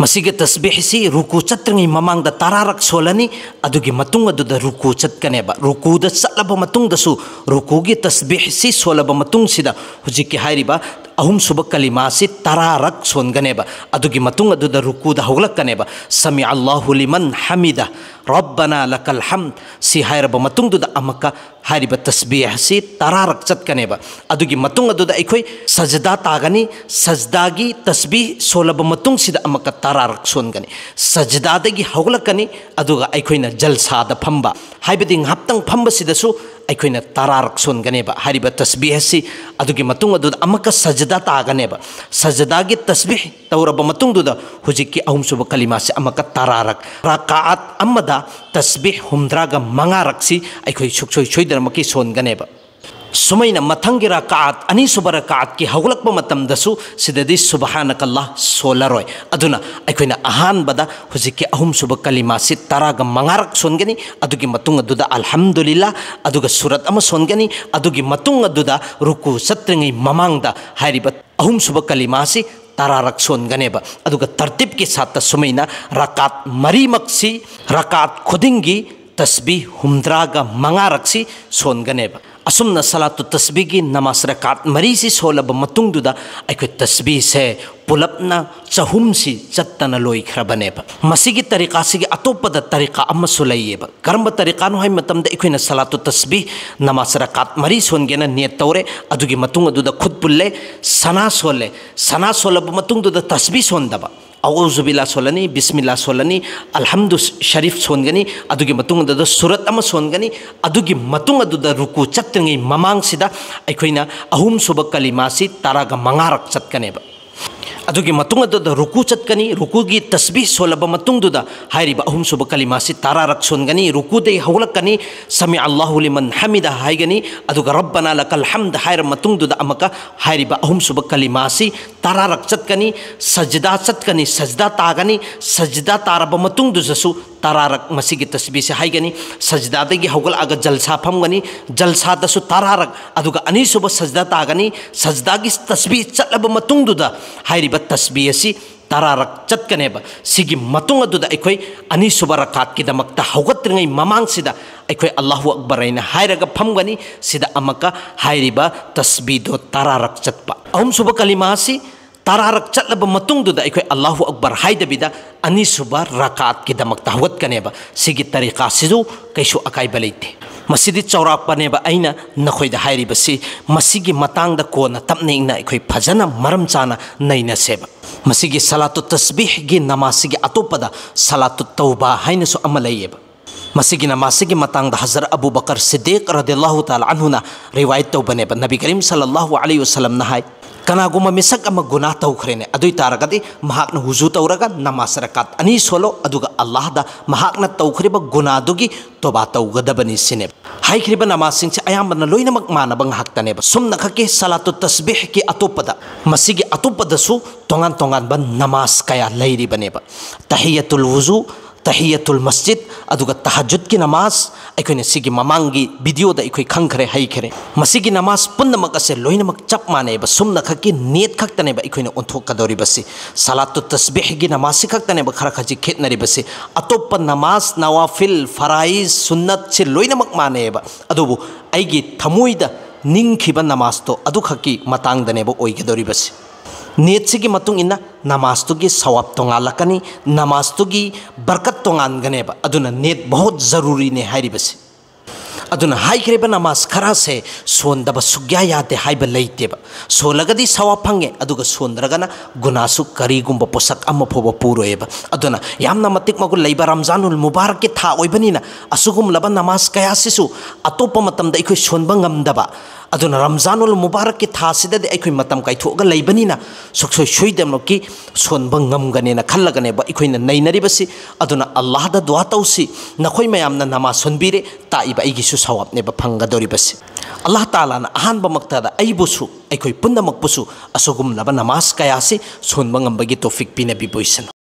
ꯃꯁꯤꯒꯤ ꯇꯁꯕꯤꯍꯁꯤ ꯔꯨꯀꯨ ꯆꯠꯇ꯭ꯔꯤꯉꯩ ꯃꯃꯥꯡꯗ ꯇꯔꯥꯔꯛ ꯁꯣꯜꯂꯅꯤ꯫ ꯑꯗꯨꯒꯤ ꯃꯇꯨꯡ ꯑꯗꯨꯗ ꯔꯨꯀꯨ ꯆꯠꯀꯅꯦꯕ꯫ ꯔꯨꯀꯨꯗ ꯆꯠꯂꯕ ꯃꯇꯨꯡꯗꯁꯨ ꯔꯨꯀꯨꯒꯤ ꯇꯁꯕꯤꯍꯁꯤ ꯁꯣꯜꯂꯕ ꯃꯇꯨꯡꯁꯤꯗ ꯍꯧꯖꯤꯛꯀꯤ ꯍꯥꯏꯔꯤꯕ ꯑꯍꯨꯝꯁꯨꯕ ꯀꯂꯤꯃꯥꯁꯤ ꯇꯔꯥꯔꯛ ꯁꯣꯟꯒꯅꯦꯕ꯫ ꯑꯗꯨꯒꯤ ꯃꯇꯨꯡ ꯑꯗꯨꯗ ꯔꯨꯀꯨꯗ ꯍꯧꯒꯠꯂꯛꯀꯅꯦꯕ꯫ ꯁꯃꯤ ꯑꯜꯂꯥꯍꯨ ꯂꯤꯃꯟ ꯍꯃꯤꯗ, ꯔꯕꯅꯥ ꯂꯀꯜ ꯍꯝ, ꯁꯤ ꯍꯥꯏꯔꯕ ꯃꯇꯨꯡꯗꯨꯗ ꯑꯃꯨꯛꯀ ꯍꯥꯏꯔꯤꯕ ꯇꯁꯕꯤꯍ ꯑꯁꯤ ꯇꯔꯥꯔꯛ ꯆꯠꯀꯅꯦꯕ꯫ ꯑꯗꯨꯒꯤ ꯃꯇꯨꯡ ꯑꯗꯨꯗ ꯑꯩꯈꯣꯏ ꯁꯖꯗꯥ ꯇꯥꯒꯅꯤ꯫ ꯁꯖꯗꯥꯒꯤ ꯇꯁꯕꯤꯍ ꯁꯣꯜꯂꯕ ꯃꯇꯨꯡꯁꯤꯗ ꯑꯃꯨꯛꯀ ꯇꯔꯥꯔꯛ ꯁꯣꯟꯒꯅꯤ꯫ ꯁꯖꯗꯥꯗꯒꯤ ꯍꯧꯒꯠꯂꯛꯀꯅꯤ, ꯑꯗꯨꯒ ꯑꯩꯈꯣꯏꯅ ꯖꯜꯁꯥꯗ ꯐꯝꯕ, ꯍꯥꯏꯕꯗꯤ ꯉꯥꯏꯍꯥꯛꯇꯪ ꯐꯝꯕꯁꯤꯗꯁꯨ ꯑꯩꯈꯣꯏꯅ ꯇꯔꯥꯔꯛ ꯁꯣꯟꯒꯅꯦꯕ ꯍꯥꯏꯔꯤꯕ ꯇꯁꯕꯤꯍ ꯑꯁꯤ꯫ ꯑꯗꯨꯒꯤ ꯃꯇꯨꯡ ꯑꯗꯨꯗ ꯑꯃꯨꯛꯀ ꯁꯖꯗꯥ ꯇꯥꯒꯅꯦꯕ꯫ ꯁꯖꯗꯥꯒꯤ ꯇꯁꯕꯤꯍ ꯇꯧꯔꯕ ꯃꯇꯨꯡꯗꯨꯗ ꯍꯧꯖꯤꯛꯀꯤ ꯑꯍꯨꯝꯁꯨꯕ ꯀꯂꯤꯃꯥꯁꯦ ꯑꯃꯨꯛꯀ ꯇꯔꯥꯔꯛ, ꯔꯀꯥꯑꯠ ꯑꯃꯗ ꯇꯁꯕꯤꯍ ꯍꯨꯝꯗ꯭ꯔꯥꯒ ꯃꯉꯥꯔꯛꯁꯤ ꯑꯩꯈꯣꯏ ꯁꯨꯛꯁꯣꯏ ꯁꯣꯏꯗꯅꯃꯛꯀꯤ ꯁꯣꯟꯒꯅꯦꯕ꯫ ꯁꯨꯃꯥꯏꯅ ꯃꯊꯪꯒꯤ ꯔꯀꯥꯠ, ꯑꯅꯤꯁꯨꯕ ꯔꯀꯥꯠꯀꯤ ꯍꯧꯒꯠꯂꯛꯄ ꯃꯇꯝꯗꯁꯨ ꯁꯤꯗꯗꯤ ꯁꯨꯕꯍꯥꯅꯀꯜꯂꯥ ꯁꯣꯜꯂꯔꯣꯏ꯫ ꯑꯗꯨꯅ ꯑꯩꯈꯣꯏꯅ ꯑꯍꯥꯟꯕꯗ ꯍꯧꯖꯤꯛꯀꯤ ꯑꯍꯨꯝꯁꯨꯕ ꯀꯂꯤꯃꯥꯁꯤ ꯇꯔꯥꯒ ꯃꯉꯥꯔꯛ ꯁꯣꯟꯒꯅꯤ꯫ ꯑꯗꯨꯒꯤ ꯃꯇꯨꯡ ꯑꯗꯨꯗ ꯑꯜꯍꯝꯗꯨꯂꯤꯜꯂꯥ, ꯑꯗꯨꯒ ꯁꯨꯔꯠ ꯑꯃ ꯁꯣꯟꯒꯅꯤ꯫ ꯑꯗꯨꯒꯤ ꯃꯇꯨꯡ ꯑꯗꯨꯗ ꯔꯨꯀꯨ ꯆꯠꯇ꯭ꯔꯤꯉꯩ ꯃꯃꯥꯡꯗ ꯍꯥꯏꯔꯤꯕ ꯑꯍꯨꯝꯁꯨꯕ ꯀꯂꯤꯃꯥꯁꯤ ꯇꯔꯥꯔꯛ ꯁꯣꯟꯒꯅꯦꯕ꯫ ꯑꯗꯨꯒ ꯇꯔꯇꯤꯞꯀꯤ ꯁꯥꯠꯇ ꯁꯨꯃꯥꯏꯅ ꯔꯀꯥꯠ ꯃꯔꯤꯃꯛꯁꯤ, ꯔꯀꯥꯠ ꯈꯨꯗꯤꯡꯒꯤ ꯇꯁꯕꯤ ꯍꯨꯝꯗ꯭ꯔꯥꯒ ꯃꯉꯥꯔꯛꯁꯤ ꯁꯣꯟꯒꯅꯦꯕ꯫ ꯑꯁꯨꯝꯅ ꯁꯂꯥꯇꯨ ꯇꯁꯕꯤꯒꯤ ꯅꯃꯥꯖ ꯔꯀꯥꯠ ꯃꯔꯤꯁꯤ ꯁꯣꯜꯂꯕ ꯃꯇꯨꯡꯗꯨꯗ ꯑꯩꯈꯣꯏ ꯇꯁꯕꯤꯁꯦ ꯄꯨꯂꯞꯅ ꯆꯍꯨꯝꯁꯤ ꯆꯠꯇꯅ ꯂꯣꯏꯈ꯭ꯔꯕꯅꯦꯕ꯫ ꯃꯁꯤꯒꯤ ꯇꯔꯤꯀꯥꯁꯤꯒꯤ ꯑꯇꯣꯞꯄꯗ ꯇꯔꯤꯀꯥ ꯑꯃꯁꯨ ꯂꯩꯌꯦꯕ꯫ ꯀꯔꯝꯕ ꯇꯔꯤꯀꯥꯅꯣ ꯍꯥꯏꯕ ꯃꯇꯝꯗ, ꯑꯩꯈꯣꯏꯅ ꯁꯂꯥꯇꯨ ꯇꯁꯕꯤ ꯅꯃꯥꯖ ꯔꯀꯥꯠ ꯃꯔꯤ ꯁꯣꯟꯒꯦꯅ ꯅꯤꯌꯠ ꯇꯧꯔꯦ꯫ ꯑꯗꯨꯒꯤ ꯃꯇꯨꯡ ꯑꯗꯨꯗ ꯈꯨꯠ ꯄꯨꯜꯂꯦ, ꯁꯅꯥ ꯁꯣꯜꯂꯦ꯫ ꯁꯅꯥ ꯁꯣꯜꯂꯕ ꯃꯇꯨꯡꯗꯨꯗ ꯇꯁꯕꯤ ꯁꯣꯟꯗꯕ, ꯑꯎꯖꯨꯕꯤꯜꯂꯥ ꯁꯣꯜꯂꯅꯤ, ꯕꯤꯁꯃꯤꯜꯂꯥ ꯁꯣꯜꯂꯅꯤ, ꯑꯜꯍꯝꯗꯨ ꯁꯔꯤꯐ ꯁꯣꯟꯒꯅꯤ꯫ ꯑꯗꯨꯒꯤ ꯃꯇꯨꯡ ꯑꯗꯨꯗ ꯁꯨꯔꯠ ꯑꯃ ꯁꯣꯟꯒꯅꯤ꯫ ꯑꯗꯨꯒꯤ ꯃꯇꯨꯡ ꯑꯗꯨꯗ ꯔꯨꯀꯨ ꯆꯠꯇ꯭ꯔꯤꯉꯩ ꯃꯃꯥꯡꯁꯤꯗ ꯑꯩꯈꯣꯏꯅ ꯑꯍꯨꯝꯁꯨꯕ ꯀꯂꯤꯃꯥꯁꯤ ꯇꯔꯥꯒ ꯃꯉꯥꯔꯛ ꯆꯠꯀꯅꯦꯕ꯫ ꯑꯗꯨꯒꯤ ꯃꯇꯨꯡ ꯑꯗꯨꯗ ꯔꯨꯀꯨ ꯆꯠꯀꯅꯤ꯫ ꯔꯨꯀꯨꯒꯤ ꯇꯁꯕꯤꯍ ꯁꯣꯜꯂꯕ ꯃꯇꯨꯡꯗꯨꯗ ꯍꯥꯏꯔꯤꯕ ꯑꯍꯨꯝꯁꯨꯕ ꯀꯂꯤꯃꯥꯁꯤ ꯇꯔꯥꯔꯛ ꯁꯣꯟꯒꯅꯤ꯫ ꯔꯨꯀꯨꯗꯩ ꯍꯧꯒꯠꯂꯛꯀꯅꯤ, ꯁꯃꯤ ꯑꯜꯂꯥꯍꯨ ꯂꯤꯃꯟ ꯍꯃꯤꯗ ꯍꯥꯏꯒꯅꯤ꯫ ꯑꯗꯨꯒ ꯔꯕꯅꯥ ꯂꯀꯜ ꯍꯝꯗ ꯍꯥꯏꯔ ꯃꯇꯨꯡꯗꯨꯗ ꯑꯃꯨꯛꯀ ꯍꯥꯏꯔꯤꯕ ꯑꯍꯨꯝꯁꯨꯕ ꯀꯂꯤꯃꯥꯁꯤ ꯇꯔꯥꯔꯛ ꯆꯠꯀꯅꯤ꯫ ꯁꯖꯗꯥ ꯆꯠꯀꯅꯤ, ꯁꯖꯗꯥ ꯇꯥꯒꯅꯤ꯫ ꯁꯖꯗꯥ ꯇꯥꯔꯕ ꯃꯇꯨꯡꯗꯨꯗꯁꯨ ꯇꯔꯥꯔꯛ ꯃꯁꯤꯒꯤ ꯇꯁꯕꯤꯁꯦ ꯍꯥꯏꯒꯅꯤ꯫ ꯁꯖꯗꯥꯗꯒꯤ ꯍꯧꯒꯠꯂꯛꯑꯒ ꯖꯜꯁꯥ ꯐꯝꯒꯅꯤ꯫ ꯖꯜꯁꯥꯗꯁꯨ ꯇꯔꯥꯔꯛ, ꯑꯗꯨꯒ ꯑꯅꯤꯁꯨꯕ ꯁꯖꯗꯥ ꯇꯥꯒꯅꯤ꯫ ꯁꯖꯗꯥꯒꯤ ꯇꯁꯕꯤ ꯆꯠꯂꯕ ꯃꯇꯨꯡꯗꯨꯗ ꯍꯥꯏꯔꯤꯕ ꯇꯁꯕꯤ ꯑꯁꯤ ꯇꯔꯥꯔꯛ ꯆꯠꯀꯅꯦꯕ꯫ ꯁꯤꯒꯤ ꯃꯇꯨꯡ ꯑꯗꯨꯗ ꯑꯩꯈꯣꯏ ꯑꯅꯤꯁꯨꯕ ꯔꯀꯥꯠꯀꯤꯗꯃꯛꯇ ꯍꯧꯒꯠꯇ꯭ꯔꯤꯉꯩ ꯃꯃꯥꯡꯁꯤꯗ ꯑꯩꯈꯣꯏ ꯑꯜꯂꯥꯍꯨ ꯑꯛꯕꯔ ꯍꯥꯏꯅ ꯍꯥꯏꯔꯒ ꯐꯝꯒꯅꯤ꯫ ꯁꯤꯗ ꯑꯃꯨꯛꯀ ꯍꯥꯏꯔꯤꯕ ꯇꯁꯕꯤꯗꯣ ꯇꯔꯥꯔꯛ ꯆꯠꯄ꯫ ꯑꯍꯨꯝꯁꯨꯕ ꯀꯂꯤꯃꯥ ꯑꯁꯤ ꯇꯔꯥꯔꯛ ꯆꯠꯂꯕ ꯃꯇꯨꯡꯗꯨꯗ ꯑꯩꯈꯣꯏ ꯑꯜꯂꯥꯍꯨ ꯑꯛꯕꯔ ꯍꯥꯏꯗꯕꯤꯗ ꯑꯅꯤꯁꯨꯕ ꯔꯀꯥꯠꯀꯤꯗꯃꯛꯇ ꯍꯧꯒꯠꯀꯅꯦꯕ꯫ ꯁꯤꯒꯤ ꯇꯔꯤꯀꯥꯁꯤꯁꯨ ꯀꯩꯁꯨ ꯑꯀꯥꯏꯕ ꯂꯩꯇꯦ꯫ ꯃꯁꯤꯗꯤ ꯆꯥꯎꯔꯥꯛꯄꯅꯦꯕ ꯑꯩꯅ ꯅꯈꯣꯏꯗ ꯍꯥꯏꯔꯤꯕꯁꯤ꯫ ꯃꯁꯤꯒꯤ ꯃꯇꯥꯡꯗ ꯀꯣꯟꯅ ꯇꯞꯅ ꯏꯪꯅ ꯑꯩꯈꯣꯏ ꯐꯖꯅ ꯃꯔꯝ ꯆꯥꯅ ꯅꯩꯅꯁꯦꯕ꯫ ꯃꯁꯤꯒꯤ ꯁꯂꯥꯇꯨ ꯇꯁꯕꯤꯍꯒꯤ ꯅꯃꯥꯖꯁꯤꯒꯤ ꯑꯇꯣꯞꯄꯗ ꯁꯂꯥꯇꯨ ꯇꯧꯕꯥ ꯍꯥꯏꯅꯁꯨ ꯑꯃ ꯂꯩꯌꯦꯕ꯫ ꯃꯁꯤꯒꯤ ꯅꯃꯥꯖꯁꯤꯒꯤ ꯃꯇꯥꯡꯗ ꯍꯖꯔꯠ ꯑꯕꯨ ꯕꯀꯔ ꯁꯤꯗꯤꯛ ꯔꯗꯤꯌꯜꯂꯥꯍꯨ ꯇꯥꯂꯥ ꯑꯟꯍꯨꯅ ꯔꯤꯋꯥꯌꯠ ꯇꯧꯕꯅꯦꯕ꯫ ꯅꯕꯤ ꯀꯔꯤꯝ ꯁꯜꯂꯜꯂꯥꯍꯨ ꯑꯂꯩꯍꯤ ꯋꯁꯜꯂꯝꯅ ꯍꯥꯏ, ꯀꯅꯥꯒꯨꯝꯕ ꯃꯤꯁꯛ ꯑꯃ ꯒꯨꯅꯥ ꯇꯧꯈ꯭ꯔꯦꯅꯦ, ꯑꯗꯨ ꯑꯣꯏ ꯇꯥꯔꯒꯗꯤ ꯃꯍꯥꯛꯅ ꯋꯨꯖꯨ ꯇꯧꯔꯒ ꯅꯃꯥꯖ ꯔꯀꯥꯠ ꯑꯅꯤ ꯁꯣꯜꯂꯣ, ꯑꯗꯨꯒ ꯑꯜꯂꯥꯍꯗ ꯃꯍꯥꯛꯅ ꯇꯧꯈ꯭ꯔꯤꯕ ꯒꯨꯅꯥꯗꯨꯒꯤ ꯇꯣꯕꯥ ꯇꯧꯒꯗꯕꯅꯤ ꯁꯤꯅꯦꯕ꯫ ꯍꯥꯏꯈ꯭ꯔꯤꯕ ꯅꯃꯥꯖꯁꯤꯡꯁꯦ ꯑꯌꯥꯝꯕꯅ ꯂꯣꯏꯅꯃꯛ ꯃꯥꯟꯅꯕ ꯉꯥꯛꯇꯅꯦꯕ꯫ ꯁꯨꯝꯅ ꯈꯛꯀꯤ ꯁꯂꯥꯇꯨ ꯇꯁꯕꯤꯍꯀꯤ ꯑꯇꯣꯞꯄꯗ, ꯃꯁꯤꯒꯤ ꯑꯇꯣꯞꯄꯗꯁꯨ ꯇꯣꯉꯥꯟ ꯇꯣꯉꯥꯟꯕ ꯅꯃꯥꯖ ꯀꯌꯥ ꯂꯩꯔꯤꯕꯅꯦꯕ꯫ ꯇꯍꯤꯌꯇꯨꯜ ꯋꯨꯖꯨ, ꯇꯍꯤꯌꯇꯨꯜ ꯃꯁꯖꯤꯗ, ꯑꯗꯨꯒ ꯇꯍꯖꯨꯗꯀꯤ ꯅꯃꯥꯖ, ꯑꯩꯈꯣꯏꯅ ꯁꯤꯒꯤ ꯃꯃꯥꯡꯒꯤ ꯚꯤꯗꯤꯑꯣꯗ ꯑꯩꯈꯣꯏ ꯈꯪꯈ꯭ꯔꯦ, ꯍꯩꯈ꯭ꯔꯦ꯫ ꯃꯁꯤꯒꯤ ꯅꯃꯥꯖ ꯄꯨꯝꯅꯃꯛ ꯑꯁꯦ ꯂꯣꯏꯅꯃꯛ ꯆꯞ ꯃꯥꯟꯅꯩꯕ꯫ ꯁꯨꯝꯅ ꯈꯛꯀꯤ ꯅꯤꯌꯠ ꯈꯛꯇꯅꯦꯕ ꯑꯩꯈꯣꯏꯅ ꯑꯣꯟꯊꯣꯛꯀꯗꯧꯔꯤꯕꯁꯤ꯫ ꯁꯂꯥꯇꯨ ꯇꯁꯕꯤꯍꯒꯤ ꯅꯃꯥꯖꯁꯤ ꯈꯛꯇꯅꯦꯕ ꯈꯔ ꯈꯖꯤꯛ ꯈꯦꯠꯅꯔꯤꯕꯁꯤ꯫ ꯑꯇꯣꯞꯄ ꯅꯃꯥꯖ, ꯅꯋꯥꯐꯤꯜ, ꯐꯔꯥꯏꯖ, ꯁꯨꯟꯅꯠꯁꯤ ꯂꯣꯏꯅꯃꯛ ꯃꯥꯟꯅꯩꯌꯦꯕ꯫ ꯑꯗꯨꯕꯨ ꯑꯩꯒꯤ ꯊꯃꯣꯏꯗ ꯅꯤꯡꯈꯤꯕ ꯅꯃꯥꯖꯇꯣ ꯑꯗꯨꯈꯛꯀꯤ ꯃꯇꯥꯡꯗꯅꯦꯕ ꯑꯣꯏꯒꯗꯧꯔꯤꯕꯁꯤ꯫ ꯅꯤꯌꯠꯁꯤꯒꯤ ꯃꯇꯨꯡ ꯏꯟꯅ ꯅꯃꯥꯖꯇꯨꯒꯤ ꯁꯋꯥꯕ ꯇꯣꯉꯥꯜꯂꯛꯀꯅꯤ, ꯅꯃꯥꯖꯇꯨꯒꯤ ꯕꯔꯀꯠ ꯇꯣꯉꯥꯟꯒꯅꯦꯕ꯫ ꯑꯗꯨꯅ ꯅꯤꯌꯠ ꯕꯍꯨꯠ ꯖꯔꯨꯔꯤꯅꯦ ꯍꯥꯏꯔꯤꯕꯁꯤ꯫ ꯑꯗꯨꯅ ꯍꯥꯏꯈ꯭ꯔꯤꯕ ꯅꯃꯥꯖ ꯈꯔꯁꯦ ꯁꯣꯟꯗꯕ ꯁꯨꯛꯌꯥ ꯌꯥꯗꯦ ꯍꯥꯏꯕ ꯂꯩꯇꯦꯕ꯫ ꯁꯣꯜꯂꯒꯗꯤ ꯁꯋꯥꯕ ꯐꯪꯉꯦ, ꯑꯗꯨꯒ ꯁꯣꯟꯗ꯭ꯔꯒꯅ ꯒꯨꯅꯥꯁꯨ ꯀꯔꯤꯒꯨꯝꯕ ꯄꯣꯠꯁꯛ ꯑꯃ ꯐꯥꯎꯕ ꯄꯨꯔꯣꯏꯑꯕ꯫ ꯑꯗꯨꯅ ꯌꯥꯝꯅ ꯃꯇꯤꯛ ꯃꯒꯨꯟ ꯂꯩꯕ ꯔꯝꯖꯥꯅꯨꯜ ꯃꯨꯕꯥꯔꯛꯀꯤ ꯊꯥ ꯑꯣꯏꯕꯅꯤꯅ ꯑꯁꯤꯒꯨꯝꯂꯕ ꯅꯃꯥꯖ ꯀꯌꯥꯁꯤꯁꯨ ꯑꯇꯣꯞꯄ ꯃꯇꯝꯗ ꯑꯩꯈꯣꯏ ꯁꯣꯟꯕ ꯉꯝꯗꯕ, ꯑꯗꯨꯅ ꯔꯝꯖꯥꯅꯨꯜ ꯃꯨꯕꯥꯔꯛꯀꯤ ꯊꯥꯁꯤꯗꯗꯤ ꯑꯩꯈꯣꯏ ꯃꯇꯝ ꯀꯥꯏꯊꯣꯛꯑꯒ ꯂꯩꯕꯅꯤꯅ ꯁꯨꯛꯁꯣꯏ ꯁꯣꯏꯗꯅꯃꯛꯀꯤ ꯁꯣꯟꯕ ꯉꯝꯒꯅꯦꯅ ꯈꯜꯂꯒꯅꯦꯕ ꯑꯩꯈꯣꯏꯅ ꯅꯩꯅꯔꯤꯕꯁꯤ꯫ ꯑꯗꯨꯅ ꯑꯜꯂꯥꯍꯗ ꯗꯨꯋꯥ ꯇꯧꯁꯤ, ꯅꯈꯣꯏ ꯃꯌꯥꯝꯅ ꯅꯃꯥꯖ ꯁꯣꯟꯕꯤꯔꯦ, ꯇꯥꯛꯏꯕ ꯑꯩꯒꯤꯁꯨ ꯁꯋꯥꯕꯅꯦꯕ ꯐꯪꯒꯗꯧꯔꯤꯕꯁꯤ꯫ ꯑꯜꯂꯥꯍ ꯇꯥꯂꯥꯅ ꯑꯍꯥꯟꯕꯃꯛꯇꯗ ꯑꯩꯕꯨꯁꯨ, ꯑꯩꯈꯣꯏ ꯄꯨꯝꯅꯃꯛꯄꯨꯁꯨ ꯑꯁꯤꯒꯨꯝꯂꯕ ꯅꯃꯥꯖ ꯀꯌꯥꯁꯤ ꯁꯣꯟꯕ ꯉꯝꯕꯒꯤ ꯇꯣꯐꯤꯛ ꯄꯤꯅꯕꯤꯕ ꯑꯣꯏꯁꯅꯨ꯫